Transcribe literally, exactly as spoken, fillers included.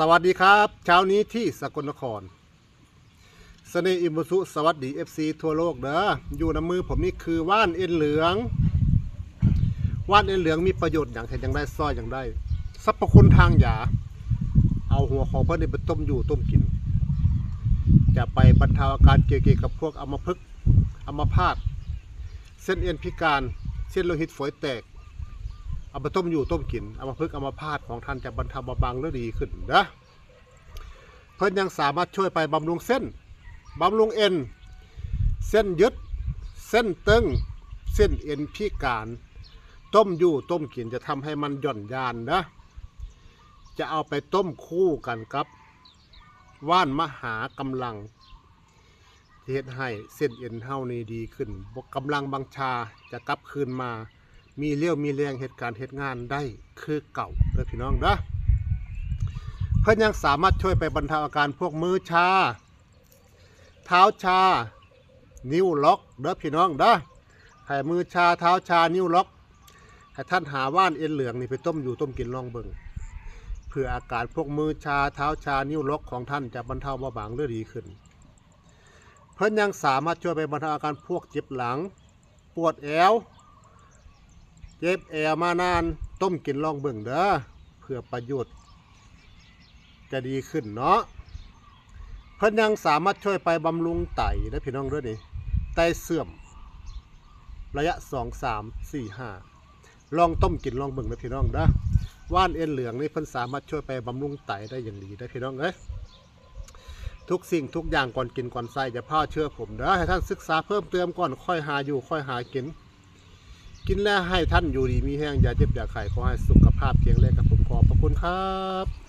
สวัสดีครับ เช้านี้ที่สกลนคร เสน่ห์อิมบุสุ สวัสดี เอฟซี ทั่วโลกเด้อ อยู่ในมือผมนี่คือว่านเอ็นเหลือง ว่านเอ็นเหลืองมีประโยชน์อย่าง เฮ็ดอย่างใด ซ่อยอย่างใด สรรพคุณทางยา เอาหัวของเพิ่นนี่ไปต้มอยู่ต้มกิน จะไปบรรเทาอาการเกี่ยวกับพวกอัมพฤกษ์ อัมพาต เส้นเอ็นพิการ เส้นโลหิตฝอยแตก เอาไปต้มอยู่ต้มกิน อัมพฤกษ์อัมพาตของท่านจะบรรเทาเบาบางหรือดีขึ้นนะ เพิ่นยังสามารถช่วยไปบำรุงเส้น บำรุงเอ็น เส้นยึด เส้นตึง เส้นเอ็นพิการ ต้มอยู่ต้มกินจะทำให้มันหย่อนยานนะ จะเอาไปต้มคู่กันกับ ว่านมหากำลัง ที่เฮ็ดให้เส้นเอ็นเฮานี่ดีขึ้น กำลังวังชาจะกลับคืนมา มีเรี่ยวมีแรงเฮ็ดการเฮ็ดงานได้คือเก่าเด้อพี่น้องเด้อ เพิ่นยังสามารถช่วยไปบรรเทาอาการพวกมือชา เท้าชา นิ้วล็อกเด้อพี่น้องเด้อ ให้มือชา เท้าชา นิ้วล็อก ให้ท่านหาว่านเอ็นเหลืองนี่ไปต้มอยู่ต้มกินลองเบิ่ง เพื่ออาการพวกมือชา เท้าชา นิ้วล็อกของท่านจะบรรเทาเบาบางหรือดีขึ้น เพิ่นยังสามารถช่วยไปบรรเทาอาการพวกเจ็บหลัง ปวดแอว เจ็บแอวมานาน ต้มกินลองเบิ่งเด้อ เพื่อประโยชน์ จะดีขึ้นเนาะ เพิ่นยังสามารถช่วยไปบำรุงไตได้พี่น้องเด้อนี่ ไตเสื่อม ระยะ สอง สาม สี่ ห้า ลองต้มกินลองเบิ่งนะพี่น้องเด้อ ว่านเอ็นเหลืองนี่เพิ่นสามารถช่วยไปบำรุงไตได้อย่างดีได้พี่น้องเอ้ย ทุกสิ่งทุกอย่างก่อนกินก่อนใส่อย่าพลาดเชื่อผมเด้อ ให้ท่านศึกษาเพิ่มเติมก่อนค่อยหาอยู่ค่อยหากิน กินแล้วให้ท่านอยู่ดีมีแฮง อย่าเจ็บอย่าไข้ ขอให้สุขภาพแข็งแรงครับผม ขอบพระคุณครับ